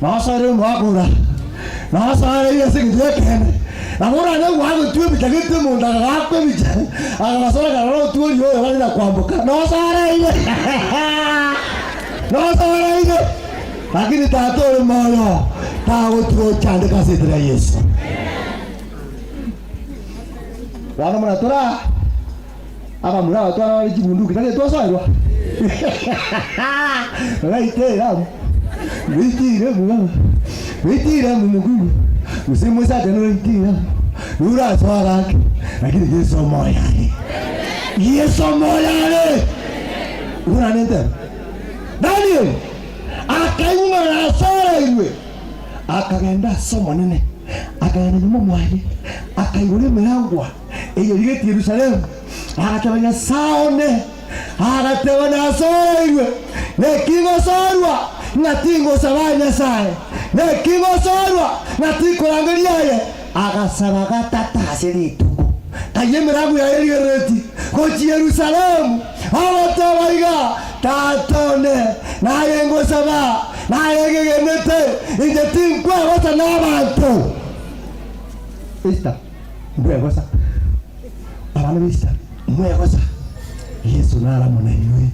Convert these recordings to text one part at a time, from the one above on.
Nasoeire omwaka ora, nasoeire ase egento gi'ekeene. Nabo oranye gwagotwa ebicha gete omonto agagakwa ebicha, akagasora akarora otworie oyo bare na kwamboka. Nosoereire nosoereire lakini tata ore moyo tagotiga ochandeke ase erieta ria Yeso. Bono buna tore aa, abamura abatware bare chibunduki tari twasoerwa Baitera amo, baitire amo, baitire amo mokungu, gose omosacha noraitire amo, norasoa gaki, lakini Yeso omoyo are, Yeso omoyo are. Igo naende ntebe, Daniel akaigwa ng'a nasoereirwe, akagenda ase Omonene, akagenda nyuma mwaye, akaigora emerangwa eyerigetie Yerusalemu, agateba, Nyasae one, Agateba, Nasoeirwe, naki ngosoerwa ng'a tingosaba Nyasae? Naki ngosoerwa ng'a tikorangeria aye? Agasaba gatato ase rituko, kayia emerango yaye erigerereti gochia Yerusalemu, agoteba iga, Tata one, naye ngosaba, naye ngegenete, inche tinkwegosa nabanto. Esther, mbwegosa. Abana b'Israeli, mwegosa, Yeso nare amo nainwe.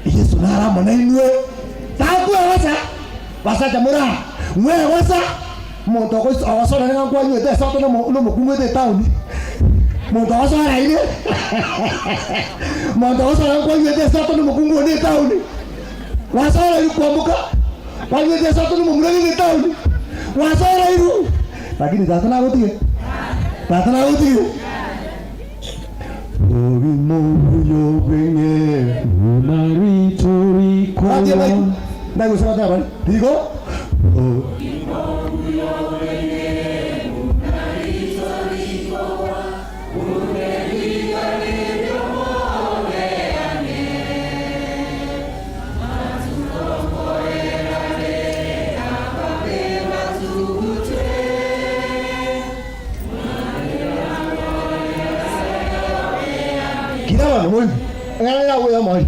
Yeso nare amo nainwe. Takwegosa, basacha more aa, mwegosa, omonto ogois ogosora nigo nkwanywete esoto nomo nomokungu oete etaoni, monto ogosora ime monto ogosora nkwanywete esoto nomokungu onde etaoni, gwasoreirwe kwamboka, kwanywete esoto nomomura gete etaoni, gwasoreirwe. Lakini tata nagotige, tata nagotige. Obimo obuya obweng'e. Buna rito Batie rikogwa. maiku, ndaiguse bateba bari, rigo. Kira bono moigwe eng'ana yago y'omoerio,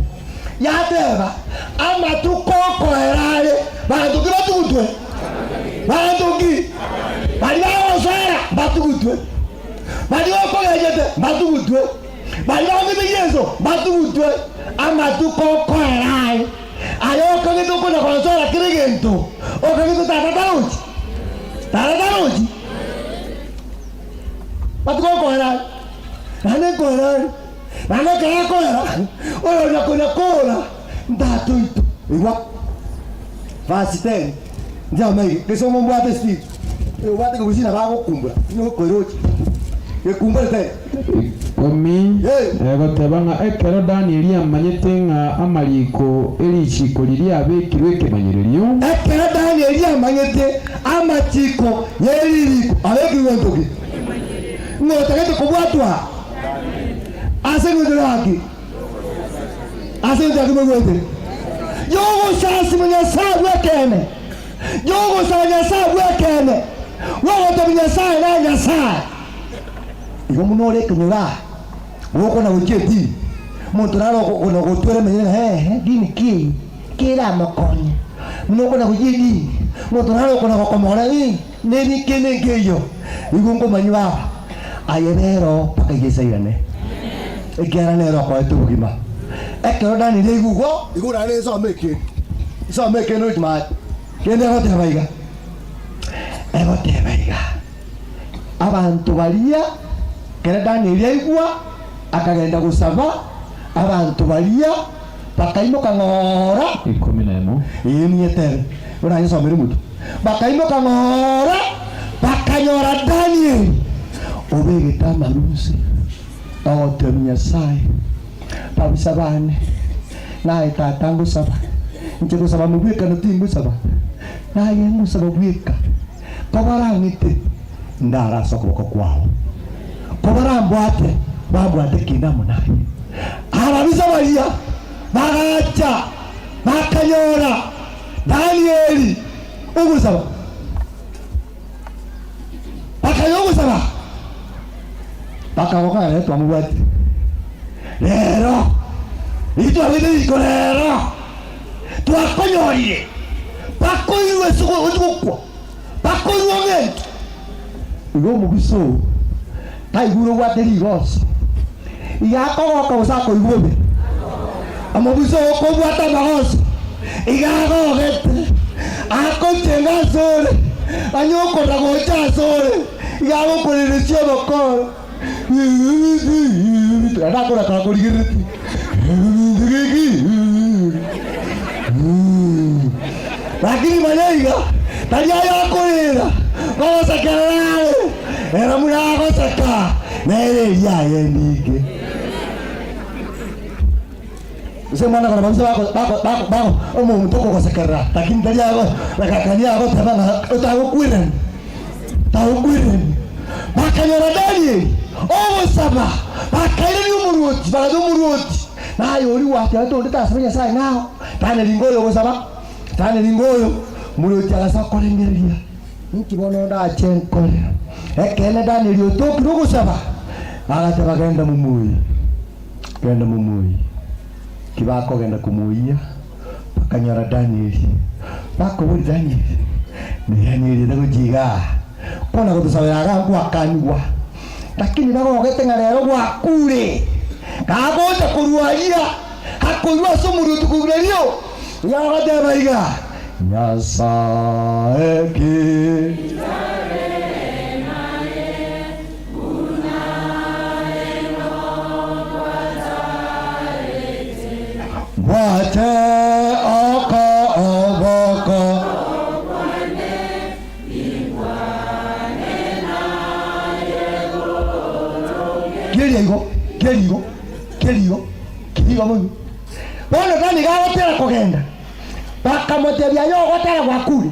yateba, Amatuko okoera are, banto ki batugutwe? Banto ki? Baria bagosoera mbatugutwe, baria okogechete mbatugutwe. Baria bangete Yeso batugutwe amatuko okoera aye. Aye okagete okonya gonsora kera egento, okagete tata tarochi, tata tarochi. Matuko okoera aye, naende nkoera are, naende ekero akoera, oyonya konya kora ntata oito. Igwa verse 10, inche amaige, gesongo mbwate Steve, obwate kegusii nabo agokumbura, nokoirochi, gekumbore 10. Ikomi, egoteba ng'a ekero Danieli amanyete ng'a amariko e richiiko riria abekirwe ekemanyererio. Ekero Danieli amanyete amachiko ye ririko abekirwe gento ki? Ng'a otagete kobwatwa ase engencho yaki? Ase engencho yaki moigwete? Y'ogosasima Nyasae bw'ekeene, y'ogosaba Nyasae bw'ekeene, bw'ogotebi Nyasae na Nyasae. Igo buna ore ekenyoro aa, gokona gochia edini, omonto nare okona gotwera emenyene ng'a eeh dini ki eye, keramokonye. Buna okona gochia edini, omonto nare okona gokomora ng'a nebi kende nkeiyo. Igo nkomanyia baba, aye rero mpaka Yeso airane, ekiagera nere okoete obogima. Ekero Danieli aigwa igo, igo naende nsome ekende, nsome ekende gochia maate, kende egoteba iga, egoteba iga. Abanto baria, ekero Danieli aigwa, akagenda gosaba, abanto baria bakaimoka ng'ora. 11. Ee, ninyetebe, buna nyesomere motwe. Bakaimoka ng'ora, bakanyora Danieli obegete amarusa, agotebia Nyasae, Babisa bane, naye tata ngosaba, inche gosaba mobwekano tingosaba, naye ngosaba bweka. Kobarang'ite, ndare ase okoboko kwao, kobarambwate, bambwate kende amo naye. Ababisa baria bagacha, bakanyora Danieli ogosaba, bakanyora ogosaba, bakagoka ng'a nere twamobwatire. Rero, riria twabete riko rero, twakonyorire. Bakoirwa ase gochia gokwa, bakoirwa ng'ento. Igo omobisa oo taigure obwate rigoso, iga akogoka gose akoigwa bobe. Omobisa oo kobwate amagoso, iga agogete, akochenga asore, onye okorora gocha asore, iga agokoreresia obokoro. Naende akora kakorigereretie. Lakini manya iga, tari aye akorera, ngogosekerera are, ere buna agoseka, nere eria aye endinge. Gose mwana kora babisa bako bako bako bako omonto okogosekerera, lakini tari ago lakini agoteba ng'a otagokwererania, tagokwererania. Bakanyora Danieli ogosaba, bakairaria omorwoti, bagacha omorwoti, naye oria gwatebete onde tasabe Nyasae ng'ao, Danieli ngoyo ogosaba, Danieli ngoyo. Omorwoti agasa korengereria, Inki bono ndache nkore? Ekeene Danieli otokire ogosaba, agateba, Genda momoyie. Genda momoyie. Tibakogenda komoyia, bakanyora Danieli. Bakoboria Danieli, na Danieli tagochia igaa, kona gotosabera igaa ngwakanigwa. Lakini bagogete ng'a rero gwakure, kagocha korwa aria, akoirwa ase omoruoti korwa riria, nigo agoteba iga, Nyasae ki? Bwate okoboko. Keria igo, keria igo, keria igo, keria igo mono. Bono tani gagotera kogenda, bakamotebia aye ogotera gwakure.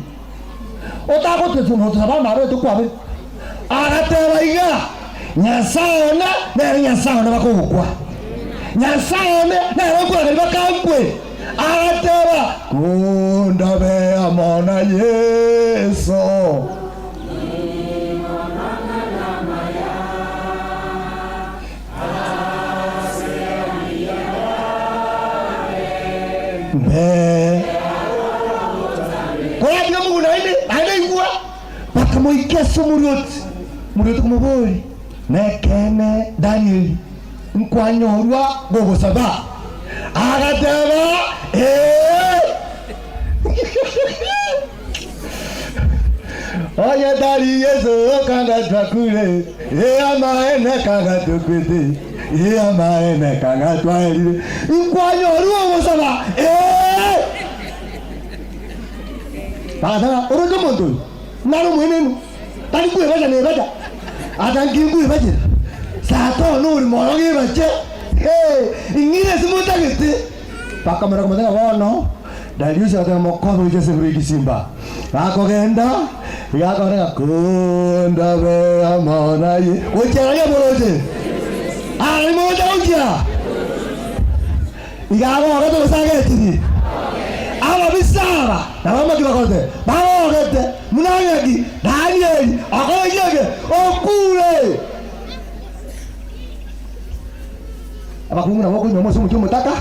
Otagotwechwa notosaba amabe tokwabere. Agateba iga, Nyasae one nere Nyasae one bakogokwa, Nyasae one nere okorageria bakankwe. Agateba, Kondabe amo na Yeso. Mbe koratiga omoguru naende, naende igwa, bakamoikia ase omorwoti. Omorwoti komoboria, Nekeene, Danieli, nkwanyorwa gogosaba? Agateba, Ee. Onye tari Yeso kanga twakure, ee amaene kanga tokwete, ee amaene kanga twaerire. Nkwanyorwa ogosaba, ee. Bagateba, Oroche omonto oyo nare omoenenu, tari kwebacha nebacha, ata nki nkwebachera? Satani ore moyo gebache, ee, ing'ire ase motagete. Bakamanya komotebia bono, Dariusi agateba mokobe gochia ase ebiro egesimba. Gakogenda, iga akorega, Kondabe amo naye. Gochia aria moroche, aria mogocha gochia. Iga agogete gose agetirie. Ababisa aba nabo amaki bakorete, bagogete buna ng'aki Danieli akoreire eke, okure. Abakungu nabo okonyuoma ase omochie omotaka,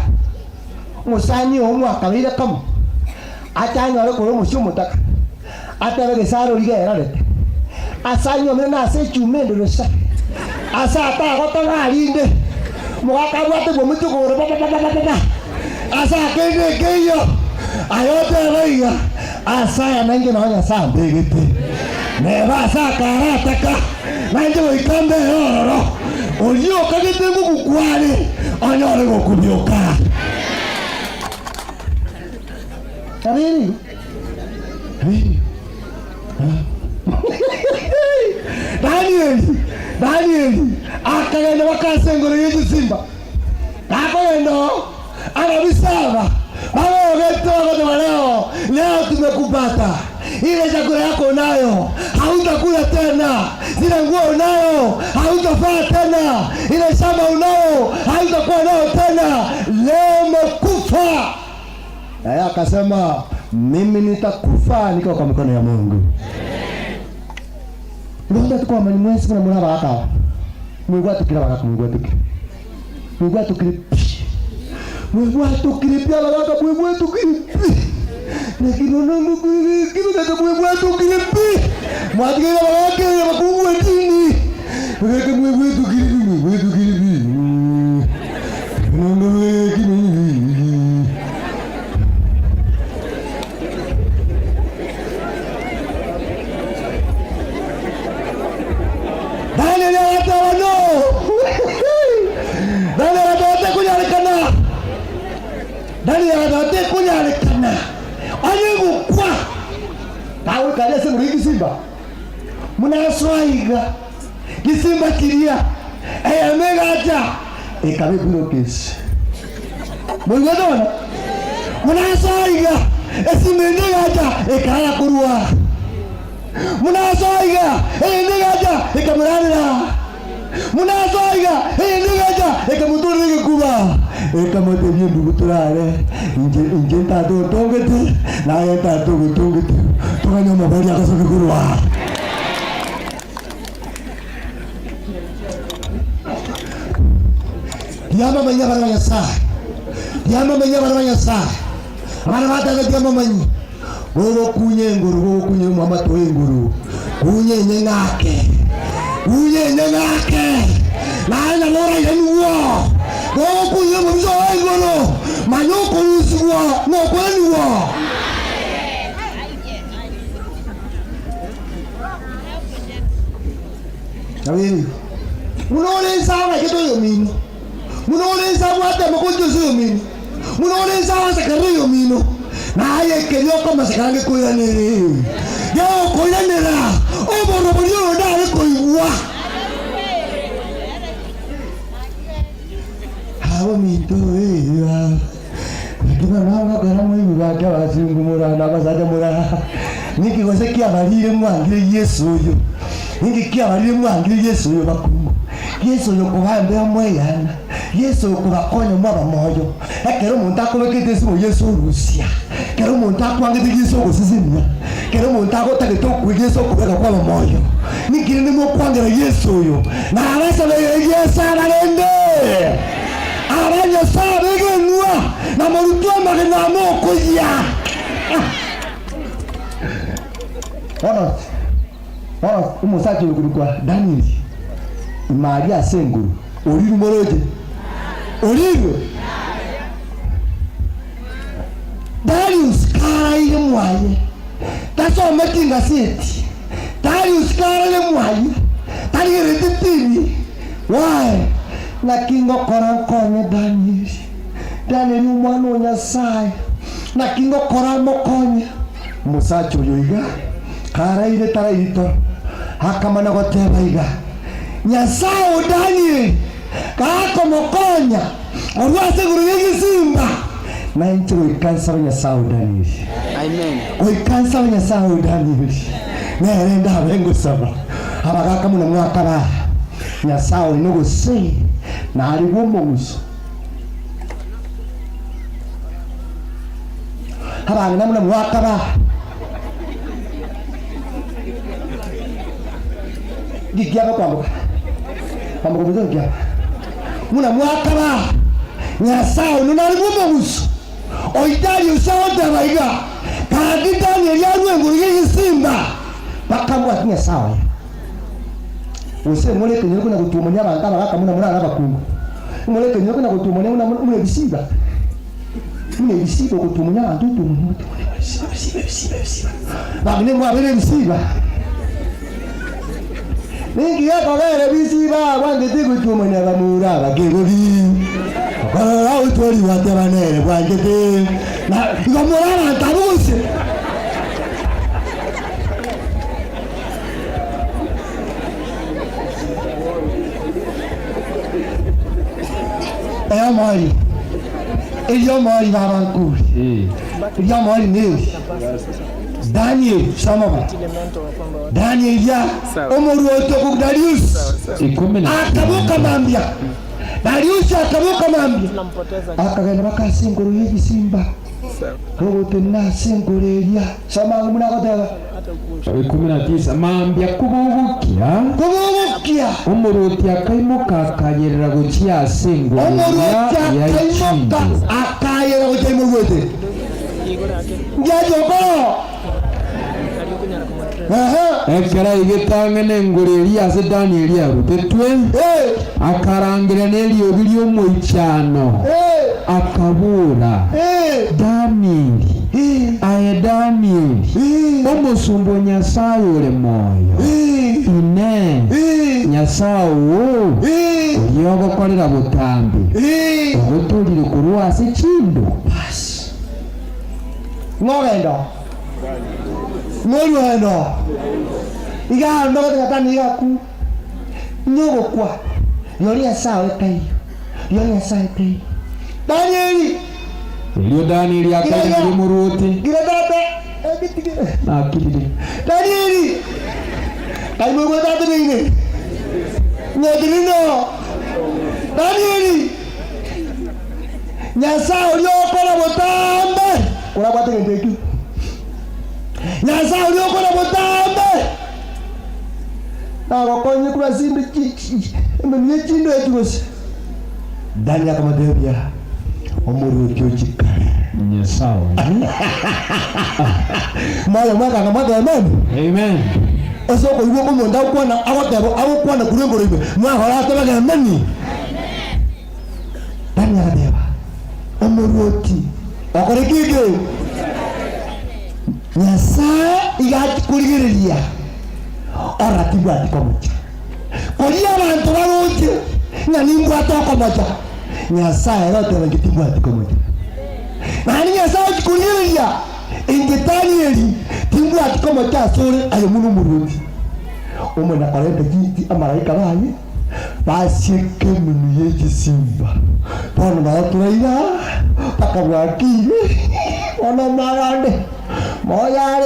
omosani oo mwakabeire kamo, ache anyore korwa omochie omotaka, atebe gesare oria gerorete, ase anyuomire nase echuma endorosa, ase atagotong'a arinde, omogaka abwate bw'omochie okogoro pa-pa-pa-pa-pa-pa, ase akende ekeiyo, aye otebe iga, Ase aya nainche nao Nyasae ambegete, neba ase akarataka, nainche goika mbere ororo, oria okagete ngokukwa are, onyore gokubioka. Nabo ere igo. Danieli, Danieli akagenda mpaka ase engoro ye chisimba. Gakogenda oo, ababisa aba bagogete bagoteba, Leo, leo tumekupata. Ile chakula yako unayo, hautakula tena. Zile nguo unayo, hautavaa tena. Ile shamba unayo, hautakuwa nayo tena. Leo umekufa. Naye akasema, mimi nitakufa nikiwa kwa mikono ya Mungu. Igo tikwamanya mwensi buna muri abagaka aba, mwigwatukire abagaka, mwigwatukire. Mwebwatokire pi! Mwebwatokire pi abagaka, mwebwatokire pi! Naki bono kibegete mwebwatokire pi, mwatigaire abagaaka abakungu edini, bigeke mwebwetokire pi, mwebwetokire pi, Daniel agateba, No! Daniel agateba, Tekonyarekana! Daniel agateba, Tekonyarekana! Onye gokwa, tagoika aria ase igoro y'egesimba. Buna asoa iga, gesimba keria, eyemo egacha, ekaba epillowcase. Moigwete bono? Buna asoa iga, esimba ende egacha, ekarara korwa. Buna asoa iga, eyende egacha, ekamorarera. Buna asoa iga, eyende egacha, ekamotorera egekuba, ekamotebia, Endugu torare, inche, inche ntata otongete, naye ntata ogotongete, toganye omobori agosoke korwa aa. Tiamamanyia abana ba Nyasae, tiamamanyia abana ba Nyasae, abana ba tata tiamamanyia. Gogokunya enguru, gogokunya omwamato w'enguru, kunya enyeng'ake, kunya enyeng'ake, naye nabo orairanigwe. Gogokunya omobisa oo enguru, manya okorusigwa nokoranigwa. Nabo Buna ore inse agachete oyomino, buna ore inse abwate amagocho ase oyomino, buna ore inse agosekerera oyomino, naye ekeria okomosekera ngekoiranere, gegokoiranera oborobori oyo ndare koigwa. Abaminto eh, naki bono ngokora moigwe gaki abasungu more na abasacha more aa, ninki gose kiabarire mwangire Yeso oyo? Ninki kiabarire mwangire Yeso oyo bakungu? Yeso oyo okobambera mweyana, Yeso oyo okobakonya mwaba moyo. Ekero omonto akobekete esimo Yeso orusia, ekero omonto akwangete Yeso ogosesenia, ekero omonto agotagete okwe Yeso okobeka kwaba moyo. Ninki rende mokwangera Yeso oyo? Nabasabeire Yeso abarende aba Nyasae abegenwa, na morutwe amagena amokoyia. Bono, bono omosacha oyo okorokwa Danieli, ime aria ase enguru, orirwe moroche? Orirwe? Darius karaire mwaye, tasometi ngaseti. Darius karaire mwaye, tarigereti TV. Why? Naki ngokora nkonye Danieli? Danieli omwana o Nyasae, naki ngokora mokonye? Omosacha oyo iga karaire tarairi toro, akamana goteba iga, Nyasae o Danieli gakomokonya korwa ase igoro y'egesimba, na inche goika nsabe Nyasae o Danieli. Goika nsabe Nyasae o Danieli, nere ndabe ngosaba. Abagaaka buna mwakaba Nyasae oino gose narigwe omong'uso. Abang'ina buna mwakaba Ngikiaba kwamboka kwamboka omonto ngikiaba buna mwakaba Nyasae oino narigwe omong'uso. Oitari ase agoteba iga, Gaki Danieli arue igoro y'egesimba, bakabwati Nyasae oye. Gose more ekenyoro kona gotuomonia abanto abagaka buna more abakungu? More ekenyoro kona gotuomonia buna buna ebisiba? Buna ebisiba ogotuomonia abanto otuomonia otuomonia ebisiba ebisiba ebisiba ebisiba. Bang'ina mwabeire ebisiba. Ninki gekogera ebisiba bwanchete gotuomonia abamura abakerobi? Okorora otwori gwateba nere bwanchete na igo more abanto abwo gose? Ey'omoerio, eri'omoerio baba nkure, eri'omoerio neri, Danieli, soma buya, Danieli ya omoruoti okwo Darius akaboka mambia, Darius akaboka mambia, akagenda mpaka ase enkoro y'ebisimba. Ogotenena ase enkoro eria. Soma ang'e buna agoteba. 19 Mambia kobogokia. Kobogokia. Omorwoti akaimoka akayerera gochia ase engoro eria Omorwoti ya akaimoka echingo. akayerera gochia ime ogwete. Ngiachia okoro. Ehe. Ekero aigete ang'e nengoro eria ase Danieli arutetwe, Eh. akarangeria neriogi ri'omoichano, Eh. akabora, Eh. Danieli, Eh. aye Danieli, Eh. omosomba o Nyasae ore moyo, Eh. Inee, Eh. Nyasae oo, Eh. oria ogokorera botambe, Eh. ogotoorire korwa ase chindo? Bas. Ng'ogenda. Ng'orwendo. Iga ndogote gatani iga ku. Nyogokwa. Riori Nyasaye ore taiyo. Riori Nyasaye taiyo. Danieli. Erio Danieli akairaneria omorwoti, Gira tata. Ebitige. Nakirire. Danieli. Kaimogwe tata neine. Ng'otirino. Danieli. Nyasae oria okora botambe, korabwate egento ekio. Nyasae oria okora botambe, nagokonye korwa ase inde chi- chi- emenwa ye chindo echi gose. Daniel akamotebia, Omoruoti ochie kare. Nyasae one. Moyo mwekanga mwateba amen. Amen. Ase okoigwa kw'omonto agokwana agoteba agokwana korwa engoro ime, mwakora atebage ameni. Daniel agateba, Omoruoti, okore ki eke? Nyasae iga achia korigereria ora tibwati komocha. Koria abanto baroche ng'a nimbwate okomocha, Nyasae ere oteba inche timbwati komocha. Naende Nyasae ochia korigereria inche Danieli timbwati komocha asore aye buna omoruoti. Omonene akorenta chi amalaika baye. Basieke emenwa ye chisimba. Bono nao toraira mpaka bwakire. Bono marande moyare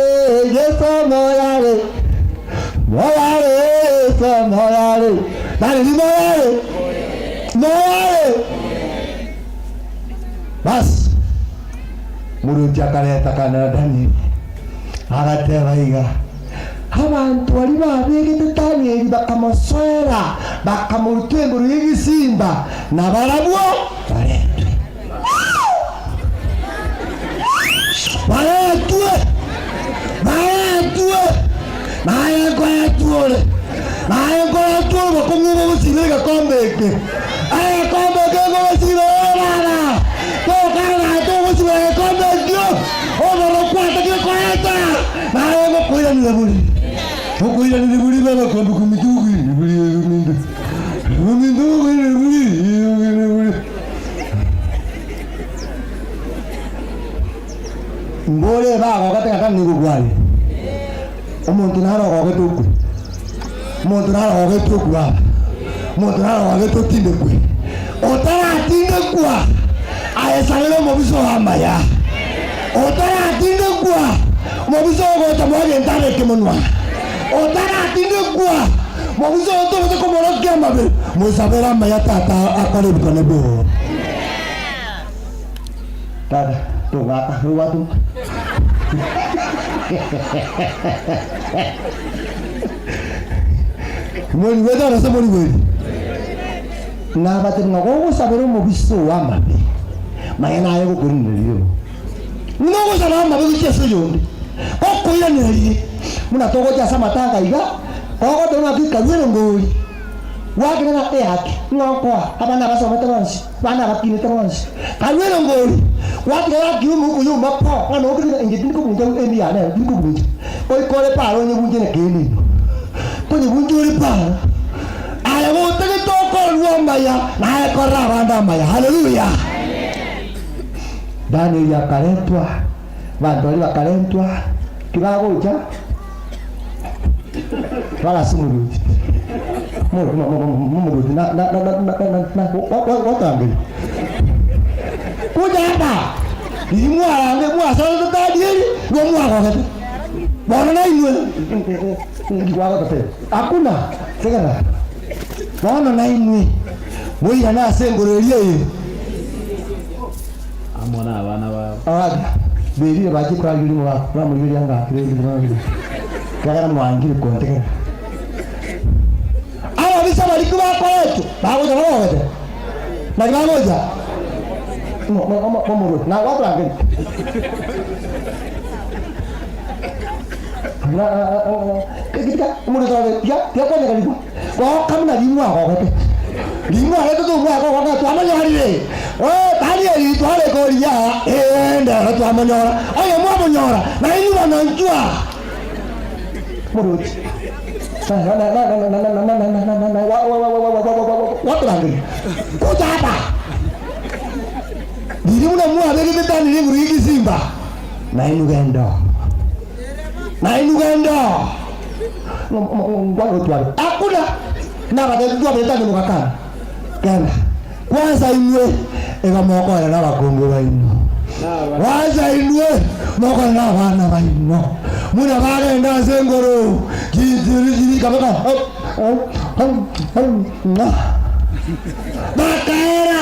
Yeso moyare moyare Yeso moyare nareri moyare moyare Bas moruoti akareta kana na Danieli agateba iga. Abanto baria babegete Danieli bakamosoera, bakamoruta engoro y'egesimba, na barabwo baretwe. Baretwe! Baretwe! Naye nkoretwe ore, naye nkoretwe ore bokong'u obogosibera egekombe eke. Egekombe eke nkogosibera baba, tokare naye togosibera egekombe ekio, oborokwa atakire koreta. Naye ngokoiranire bori, ngokoiranire bori baba kombe kominto ngokoiranire bori kominto, kominto ngokoiranire bori, ngokoiranire bori. Mbore bagogete ng'a nigo kware, omonto nare ogogete okwe, omonto nare ogogete okwe baba, omonto nare ogogete otindekwe, otaratindekwa aye sabera omobisa oo amaya. Otaratindekwa, mobisa ogocha mwagento abeke monwa. Otaratindekwa, mobisa oyo tobasa komorokia amabe, mosabere amaya tata akore ebikone bi'oo. Tata, togaka, rwatu. Morigwete gose morigweti? Nabatebia ng'a gogosabera omobisa oo amabe, manya naye gokoiraneria rirorio. Buna ogosaba amabe gochia ase oyonde, gokoiraneria riria. Buna togocha ase amatanga iga, gogoteba ng'a kikarue erongori, gwakera ng'a eaki, ng'a okoa abana abasomete bonsi, abana abakinete bonsi, karue erongori, gwatiga gakire omouko oyio ouma po, ng'a nokire ng'a inche tindi kobuncha endi yane ero, tindi kobuncha. Goika ore paaro onyebunche nekeene ino. Konyebuncha ore paaro. Aye gotagete okorerwa amaya, naye korera abande amaya. Haleluya! Danieli akarentwa, abanto baria bakarentwa, tibagocha bagase omoruoti. Omoruoti gwatangeria. Gocha aba, riria mwarange mwasorete Danieli, nigo mwagogete. Bono nainwe, Hakuna, tegerera. Bono nainwe moirane ase engoro eria eye. Amo nabana babo. Abana berire bachie koraria rimo bamorigereria ng'a ekiagera mwangire kontegerera. Ababisa baria kibakoretwe bagocha barogete, naki bagocha? Omorwoti, na gwatorangeria. Tiga konyeganigwa, goka buna ring'o agogete. Ring'o agete tomwaka ogoka twamonyorire. Danieli tware koria, ee, ndero twamonyora. Onye mwamonyora, nainwe bono inchwa. Morochi. Gwatorangeria. Kucha hapa. Riria buna mwabegete Danieli igoro y'egesimba, nainwe genda. Nainwe genda. Ngwagotwara. Hakuna. Nabatebi twabete ande mogakana. Genda. Kwanza inwe iga mokoera nabakungu baino. Kwanza inwe mokoera nabana baino. Buna bagenda ase engoro, chinchiri chirika baka bakaera.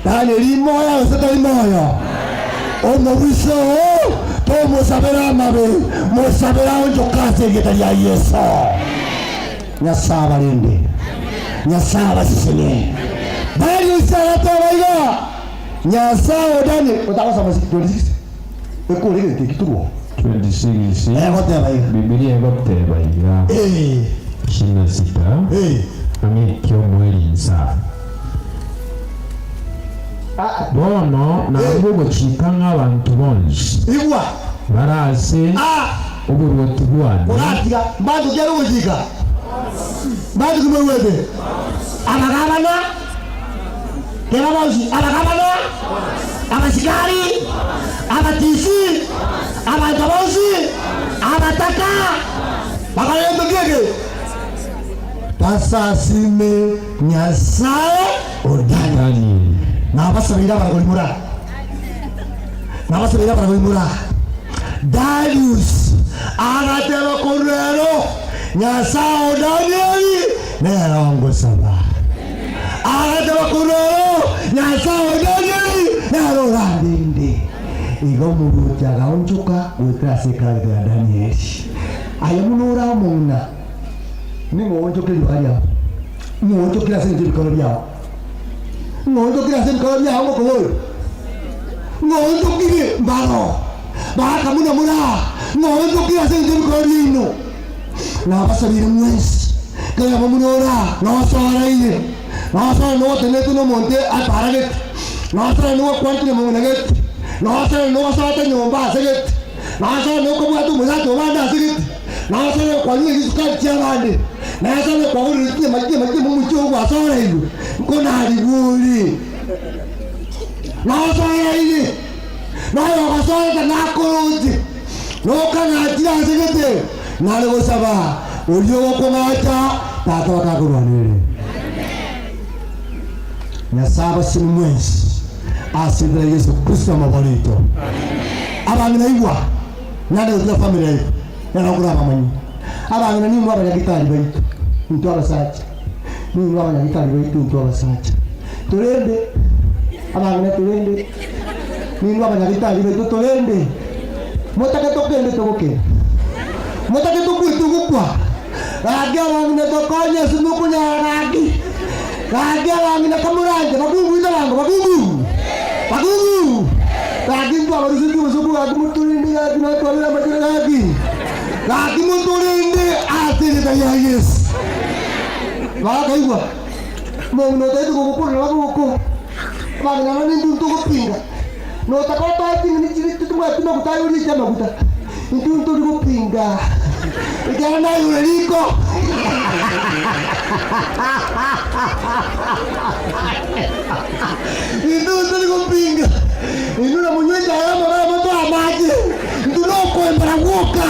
Danieli moyo gose tari moyo? Omobisa oo tomosabera amabe, mosabere aonchoke ase erieta ria Yeso. Nyasae abarende, Nyasae abasesenie. Darius agateba iga, Nyasae o Danieli, otagosoma 26, ekore egento eki torwao. 26, Egoteba iga. Bibilia egoteba iga, Ee. Ishirini na sita, Ee. ang'e eki'omoerio insa. Bono narure ogochika ng'a abanto bonsi Igwa. bare ase A. oboruoti bwane. Koratiga mbanto ki are ogochika? Mbanto ki moigwete? Abagabana, teba bonsi, abagabana, abasikari, abatisi, abanto bonsi, abataka, bakore gento ki eke? Basasime Nyasae o Danieli. Nabasabeire abaragori mora, nabasabeire abaragori mora. Darius agateba korwa ero, Nyasae o Danieli nere ongosaba. Agateba korwa ero, Nyasae o Danieli nere orandende. Igo omoruoti agaonchoka goetera ase ekaragita ya Danieli. Aye buna ore omong'ina, Ning'o oonchoke ribaga riao? Ning'o oonchokire ase engencho y'ebikoro biao? Ng'o oonchokire ase ebikoro biao ngokoboria? Ng'o oonchokire mbaro baaka buna more aa? Ng'o oonchokire ase engencho y'ebikoro biaino? Nabasabeire mwensi, kera oyomo buna ore aa, nosoreire, nosore nogotenenete nomonto ataragete, nosore nogokwanete nomong'ina gete, nosore nogosoete nyomba ase gete, nosore nokobwata omosacha obande ase gete. Nasore kwanywa chisukari chi'abande, nasore kwagorire chinyama chinyama chi'omochie oo gwasoreirwe, nkonarigwe ore. Nasoreire, na oyogosorete nakoroche, nokang'achire ase gete, nare gosaba oria ogokong'acha, Tata bakakorwanerere. Nyasae abasemi mwensi ase enchera ya Yeso Kristo Omobori oito. Abang'ina igwa! Naende gotiga family yaito nero okorabamanyi. Abang'ina nimbwe abanyagitari baito intwe abasacha, nimbwe abanyagitari baito intwe abasacha. Torende, abang'ina torende, nimbwe abanyagitari baito torende. Motake tokende togokenda, motake tokwe togokwa. Gaki abang'ina tokonye ase mokonyara gaki. Gaki abang'ina kamoranche bakungu itarango bakungu. Bakungu. Gaki ntwabarusetie obosoku gaki motorende gaki natwarire amachene gaki. Gaki motorende ase erieta ria Yeso. Bakaigwa omong'ina otaete kogokorera bagogokora. Abang'ina aba nintwe ntogopinga. Notaka otoe ching'eni chiria titobwati maguta aye oriete amaguta. Intwe ntori gopinga, ekiagera naye ore riko. Intwe ntori gopinga, intwe namonywe echae y'amabere motoe amache, intwe nokoembera gwoka.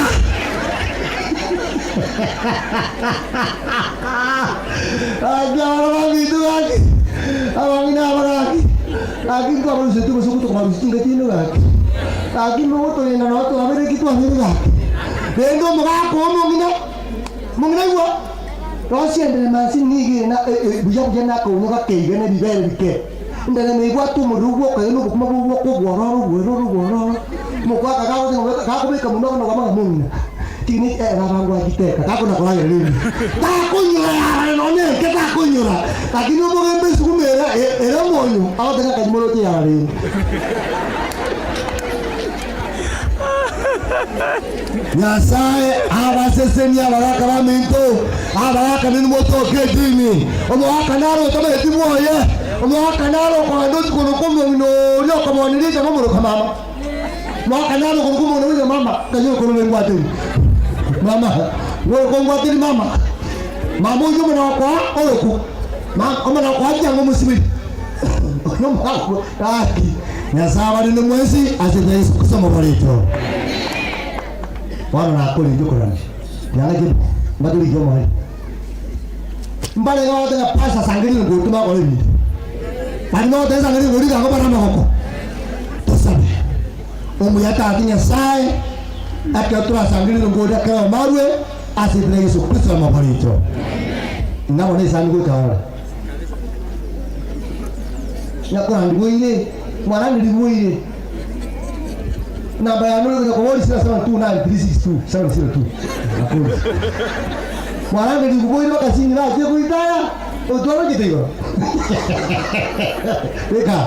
Gaki abana baminto gaki, abang'ina aba gaki, gaki ntwabarusetie gose gotokobarusia chinka chiaino gaki, gaki mogotorenda nao twabeire eki twabeire gaki. Rende omogaka oo omong'ina, omong'ina aigwa, rosia enderema ase nigo ere na buya buya na akaunyo gakeiga na ebibere bike. Enderema ebwate omorero gwoka na obokima bogwoka obwororo obwororo obwororo, omogaka gagocha gakobeka monwa na kwamanya ng'a omong'ina. Tini erabangwagiteka, takona koragera rende. Takonyora yarare nonya enke takonyora. Lakini omogembe esuguma ere ere omonyo agoteba ng'a kanyimoroche yarare rende. Nyasae abasesenie abagaka baminto, abagaka ninwe motoke edini. Omogaka naro otamanyeti bwoye, omogaka naro okogenda ochi korokwa omong'ina oria okomoneria inche ngomoroka mama. Omogaka naro okorokwa omong'ina oria mama, ng'ai okorora engwateri? Mama, ng'oroka ongwateri mama? Mama oyio omona gokoa orokwa, ma omona gokoa chianga omosiberi. Oyo omogaka gaki, Nyasae abarende mwensi ase enchera ya Yeso Kristo omoboretwe. Bono nakorigia okorania, rianga chibuku, mbatorigie omoerio. Mbarenge bagoteba ng'a pastor sangeria ringori tobakora ebinto. Baria bagoteba sangeria ringori iga bare amagoko. Tosabe. Omuya Tata Nyasae, ekero torasangererie ringori ekero omarwe ase erieta ria Yeso Kristo omoboretwe. Ng'a bono esani gocha orore. Nyakorandigwa oire, mwaranderigwe oire. Namba yane ore konya koboria 0729362702 nakoria. Mwaranderigwe boire bakasini bachire koritaya, otwarochete igoro. Beka.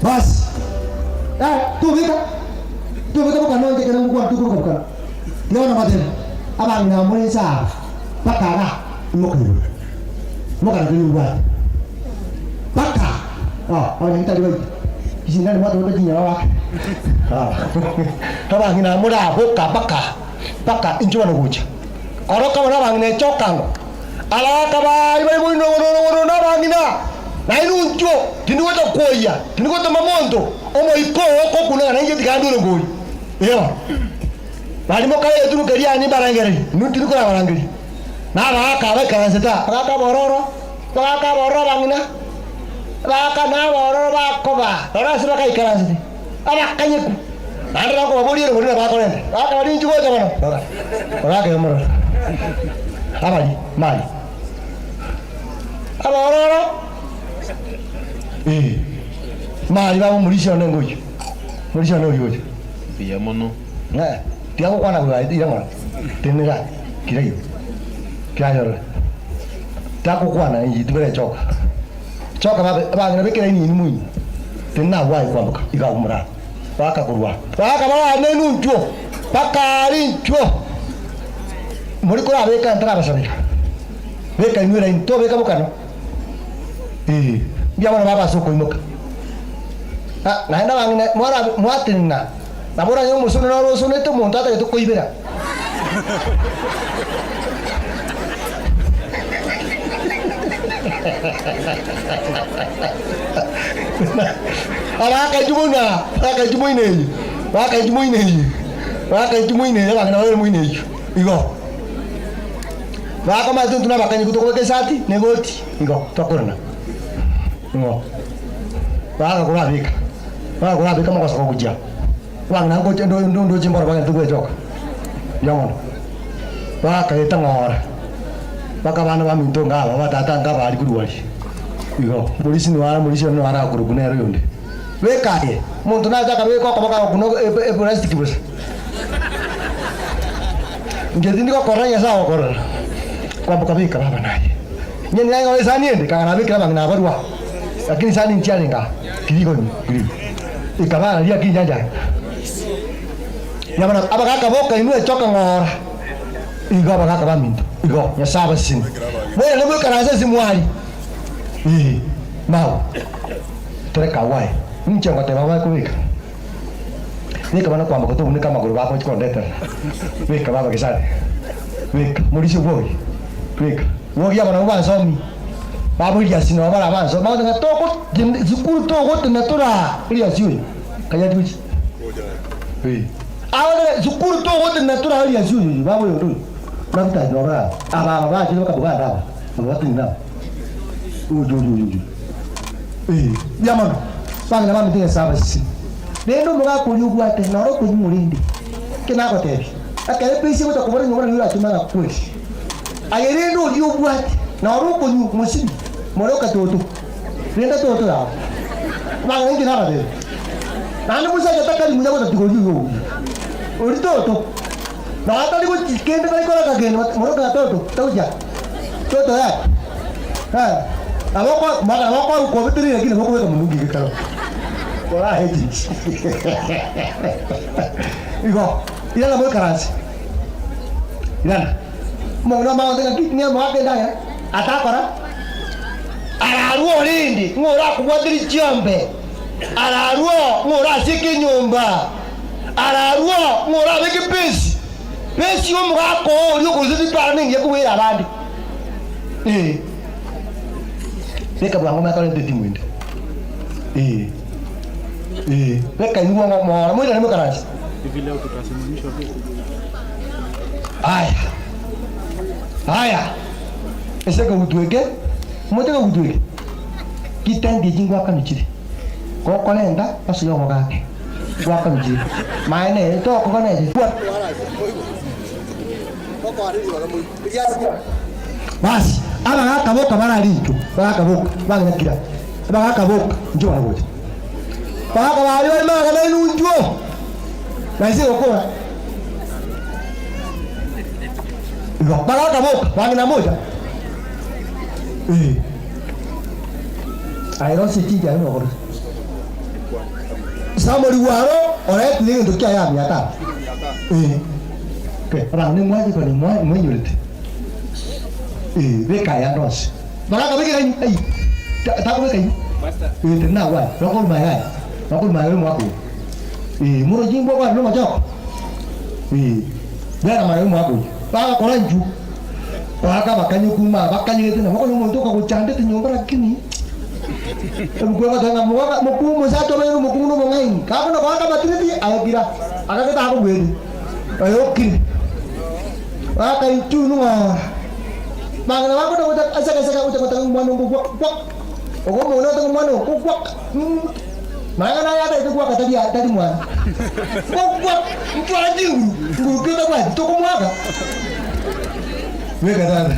Basi. Eh, tobeka. Tobeka bokano inche ekero ngokwana tokobeka bokano. Tiga bono mbatebie, abang'ina aba more inse aba, mpaka iga, imoka igoro. Mokareke nimbwate. Mpaka oh, abanyagitari baito, chisindani mwatobete chinyama bake. Abang'ina aba more aa boka mpaka mpaka inche bono gocha. Koroka bono abang'ina echokango. Abagaka baria bare boino ororo na abang'ina, na inwe inchuo, tindi gocha kwoyia, tindi gotoma monto, omoika oo okokuna ng'a nainche tiga ndure ngori. Eeh. Baria mokare eturuka riane mbarangererie, inwe tindi korabarangeria. Na abagaaka abaikaransete aa, abagaaka abororo, abagaaka abororo abang'ina, abagaaka na abororo bakoba, rora ase bakaikaransete, abakanyeku, naende nakobaboria erongori nabakorente. Abagaaka baria inchuo gocha bono, rora, abagaaka iga morore, abaria, mari, abororo, eh, mari baba omorisia one ngoyio, omorisia one oyio ocha. Mbuya mono. Ng'a tiga gokwana korwa ira ng'ora, tenena kira igo, kiayorore. Takokwana inche tibere choka. Choka babe abang'ina bekera inini moino, tenena agwo aye kwamboka iga agwo moraro. Bakakorwa. Bakaba nenunchwo, bakarinchwo. Mori korabeka ntarabasabera. Beka inwe eraini, tobeka bokano. Ee, mbuya mono baba ase okoimoka. Ah, naende abang'ina mwarabe mwatenena. Nabo oranyore omosone noro osonete omonto atagete koibera. Abakaiti moino aa, abakaiti moino eyio, abakaiti moino eyio, abakaiti moino eyio, abang'ina babere moino eyio, igo. Bakomanya intwe nabakanyiku tokobeka esati na egoti, igo twakorana, igo. Bagakorabeka. Bakorabeka mogosoka gochia abang'ina ngocha ndo ndo ndoche mboro bagente gwechoka mbuya mono. Bakaeta ng'ora mpaka abana baminto nga aba batata nka abaria korwa aria. Igo morisi noara morisi one noara akorokwa nere oyonde. Beka aye, omonto nache akabeka okoboko agokuna e eplastic bosa. Inche tindi gokorora Nyasaye agokorora. Kwamboka beka baba naye. Inche ning'ora esani ende, kang'a nabekire abang'ina abarwa. Lakini sani nchiarenge aa, kirigo ime, kirigo. Ekaba aria kinyancha Yabana abagaka boka inwe echoka ng'ora. Igo abagaka baminto, igo Nyasae abasesenie. Mwerende moikaranse ase mwari. Ee, nao toreke agwo aye. Inche ngoteba abae kobeka. Beka bana kwamboka tobuneka amagoro bagochi kondetera. Beka baba gesare. Beka morisia bwogi. Beka. Bwogi aba nabwo bansomi. Baboria ase nabo bare abansomi. Bagoteba ng'a toko sukuru togotena toraa Eliasi oyo. Kanyati gochi. Ee. Agoteba sukuru togotena toraa Eliasi oyo oyo baba oyonde oyo. Nabutari nabo bare aba. Aba aba bachire bakaboga aba. Aba batenene aba. Oyo oyo oyo oyo. Ee, mbuya mono. Bang'ina baminto Nyasae abasesenie. Rende omogaka oria obwate noro okonywa orende. Eke nagotebia, ekero epeisi egocha kobora nyuma buna nigo oratome agakweri. Aye rende oria obwate noro okonywa mosibi more okatoto. Renda toto yao. Bang'ina inche nabatebia. Naende mosacha takari muya gotatiga oria oyo obuya. Oria toto. Nonye tari gochi kende tari koraka kende more okatoto tagochia. Toto yake. Eh, nabo oko- nabo okoruka obeterire lakini nabo okobeka monungi gekaro. Koraechi. Igo, irana moikaranse. Irana. Omong'ina omanye goteba ng'aki ng'a omogaka endagera atakora ararue orende ng'a orakobwaterie chiombe, ararue oo ng'a orasieke enyomba, ararue oo ng'a orabeke pesi, pesi ya omogaka oo oria okorusia chipara nengiya kobwera abande. Ee. Beka bwango omanye korenta etimu ende. Ee. Ee. Beka inwe bwango moora moirane moikaranse. Aya, aya, ase ekegutu eke, omote ekegutu eke, chitenti echi ngwakanwa chire, gokorenta osoe omogaka, ngwakanwa chire, maene ere tokogana ere. Basi, abagaka boka bararintwe, abagaka boka, bang'ina kira, abagaka boka, inchuo bono gocha. Abagaka baria bare magega nainwe inchuo, na inse gokora. Igo, bagaka boka, bang'ina mocha. Eh. Aye rosia chinchara nokorosia. Samori gwaro oretire egento kiaye amo tata. Eh. Okay, abang'ina mwache kore mwenyorete. Eh, beka aya ande onsi. Bagaka bekera inwe, ai. Takobeka inwe. Eh, tenena agwo aye. Nokoruma iga aye. Nokoruma iga omwaka oyo. Eh, moroche imbwa kwane nomochoko. Eh, bera magega omwaka oyo. Bagakora inchuo. Goaka abakanyuku ma bakanyegete nabo konya omonto okagochandete nyomba lakini ebuku egoteba ng'a mogoka mokungu omosacha obeire omokungu na omong'aini kakona goaka amatiriti aye kira agake takobweti oyo okire goaka inchuo ng'ora bang'ina bakona gocha esege esege gocha goteba omwana ongo gwak gwak ogo omong'ina oteba omwana oo gwak magega naye atagete gwaka tari tari mwana gwak ntwara chinguru nguru ki otabwati tokomoaka. Beka tata,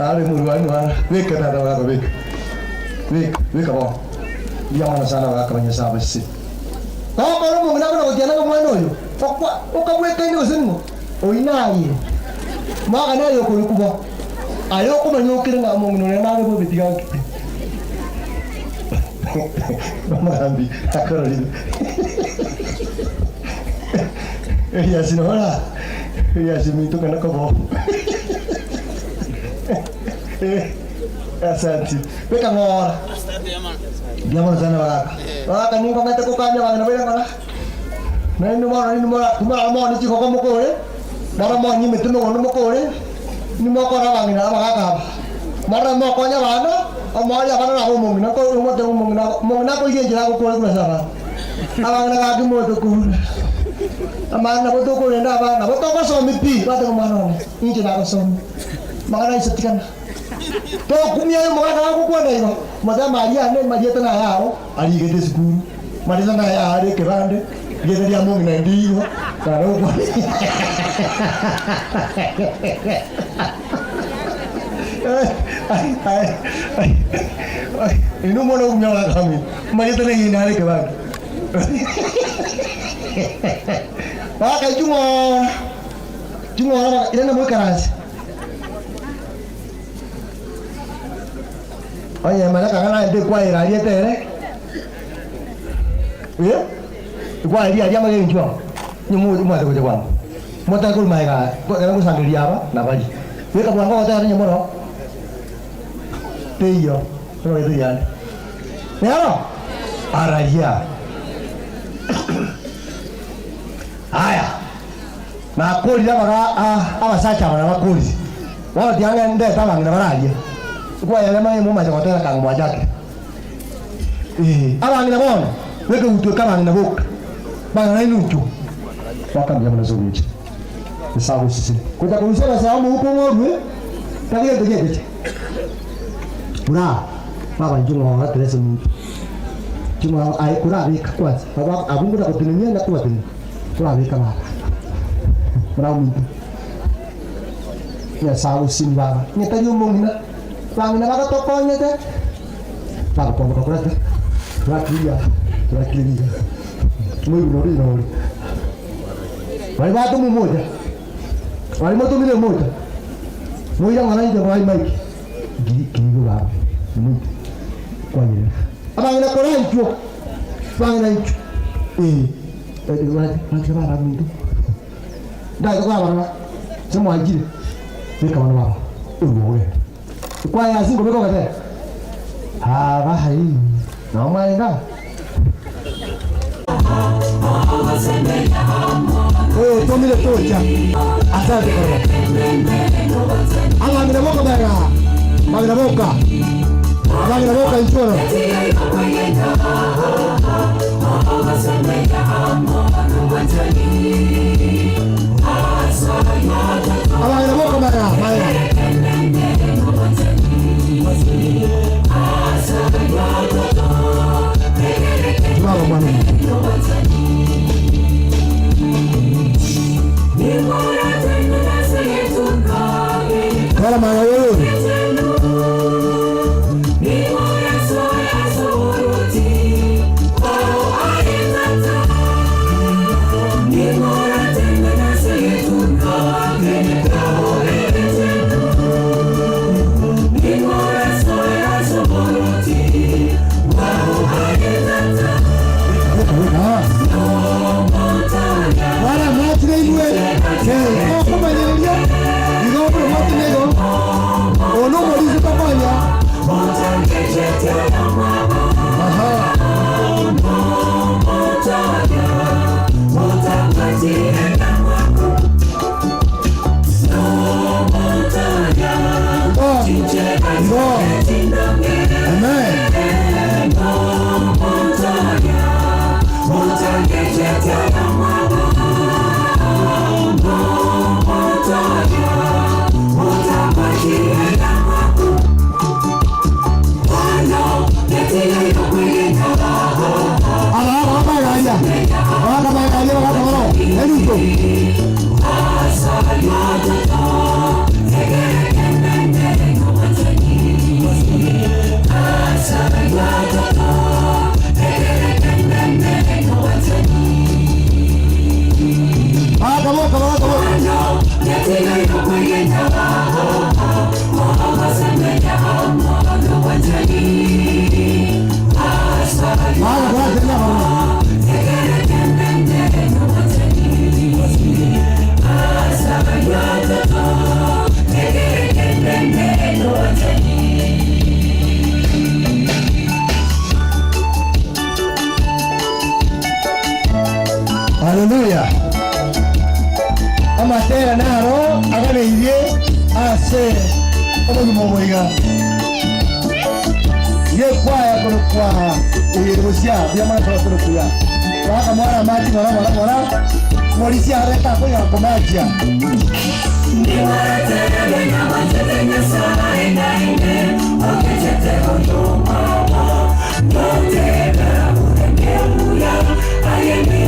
are morwani one, beka tata baba beka, beka, beka bono. Mbuya mono sana abagaka ba Nyasae abasese. Gokora omong'ina buna gotiana ng'a omwana oyo, okwa, okabwekaine gose ning'o? Oyio naye. Mwagane aye okorokwa bo. Aye okomanya okere ng'a omong'ina oria nare bobe tiga nkire. Omogambi akororire. Elias nora. Elias ominto kona koba Eh, asante. Beka ng'ora. Mbuya mono sana bagaka. Bagaka ninkong'ete kokania abang'ina baire ng'ora. Naende bono inwe mora timorara mooni chigoko mokore, mara moonye emete mogondo mokore, inwe mokore abang'ina abagaka aba. Morore mokonye abana, omoerio abana nabo omong'ina ko omotebe omong'ina omong'ina akoiga enchera agokore korwa ase abana. Abang'ina gaki motokoura. Amang'ana nabo tokorenda abana, nabo togosomia pi, bateba omwana one, inche nagosomia. Amang'ana aise tigana. Tokumia aye omogaka gagokwana igo, motebe amaria ane marieta naye ao, arigete esukuru, marieta naye ao are ekebande, rieta ria mong'ina ndiigo, naro gokwana. Inwe omwana okumia abagaka bamino, marieta naye nare ekebande. Baka ching'ora, ching'ora baka irana moikaranse. Onye malaika ng'a naende ekwaera aria etere, eh, ekwaera eria aria amagena inchuo amo, onye mo omwate gocha bwango, motake korwa magega aya, ekero ngosangereria aba na baria. Beka bwango ogotera onye moro teiyo, onye teiyo ande. Nero araria. Aya, nakorire abaga abasacha aba nabakorire. Bono tiga ng'ende ndete abang'ina bararie. Nkwayare amang'ina momache gotera kang'u mwachakire. Ee, abang'ina bono, beka egutwa eke abang'ina boka. Bang'ina nainwe inchuo. Goaka mbuya mono ase ogocha. Nyasae agosesenie. Gocha korusia abasae omouko ng'orue, tari gento giacheche. Buna baba inchuo ng'ora Teresa ominto. Inchuo ng'ora aye korabeka kwanza. Abwo abwo mbuna gotenenia na kobatenenia. Korabeka baba. Buna ominto. Nyasae agosesenie baba. Onye tari omong'ina, bang'ina bagatokonyete, bagokwamboka korwa ase turakiria turakiria iga. Moigwe nori nori. Baria batoma omocha, baria motomire omocha, moira ng'a nainche ngoa emaiki, Kiri kirigo baba, moite kwayerera. Abang'ina koranchwo. Bang'ina inchuo. Ee, banche baraminto. Ndaete koabarora, ase mwanchire, beka bono baba, orue ogende. Kwaye ase nkobeka ogatera, Aba hai, nao mwarenge aa. Oyotomire tocha, asante korora. Abang'ina boka magega, abang'ina boka, abang'ina boka inchuo ororo. Abang'ina boka magega, magega. Tibaba mwana omonto. Tera magega y'oyore. Mwaramwachire inwe, okomanyereria igo buna mwatinde igo, oyo nomorisia tokonya. Aha. Igo, igo. Amen. Aba abagaria, abagaria bagakora eruto. Bakaboka, bakaboka. Baka baka baka. Haleluya. Amatera naro aganeirie ase obogima obo iga. Yekwaya korokwa oyerosia biamana korokwa. Baka mwana maji mwana mwana mwana. Morisia areta konya komajia.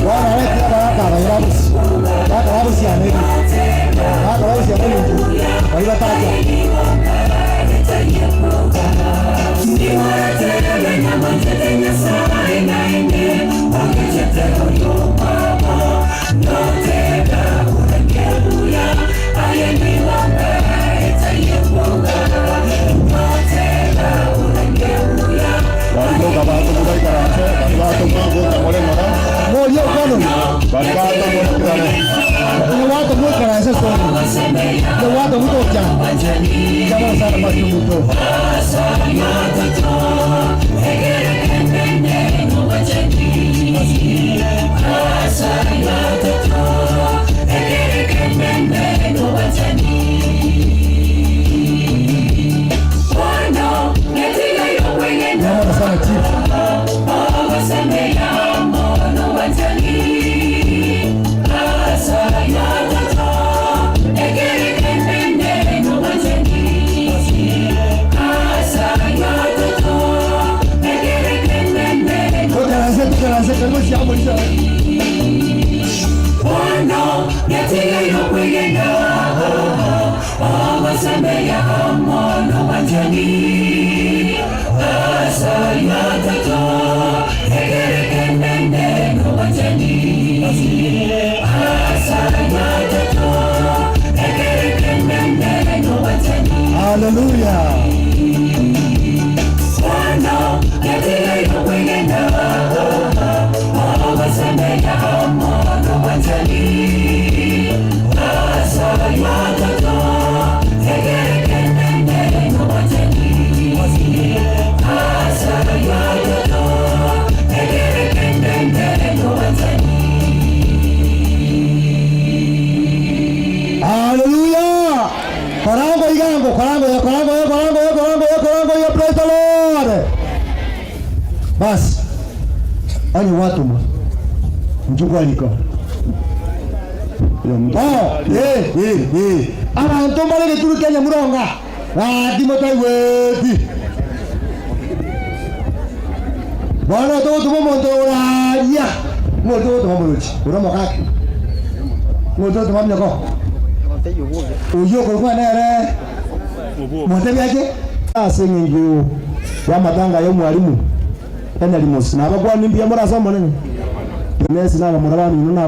Bwana areta baraka abayirabusi. Baka babusi aneri. Baka babusi aneri. Bali batacha. Bariko bato mugaikaranse, bari bato mwagoka more ng'ora, Moria kwano. bari bato more Ni watu mwikaranse soni. Ni watu mutocha. Jamaa sana matumbuto. Naona sana chief. Tukaranse, tukaranse, karibu siya morisia. Hallelujah. Korango, korango, ya, korango, ya, korango, ya, korango, ya, korango, ya, praise the Lord. Basi, onye gwatomwa, inchuo kwarika. Oh, eh, eh, eh. Abanto mbare egeturu kia Nyamuronga, gaki motaigweti. Bono togotoma omonto oraria, ng'o togotoma morochi, ore omogaka. Ng'o togotoma minyoko. Oyio okorokwa nere motebi ache. Ase eng'encho y'amatanga y'omwalimu Henry Mosi, nabakwanie mbuya more ase Omonene. Mwensi nabamura bamino na.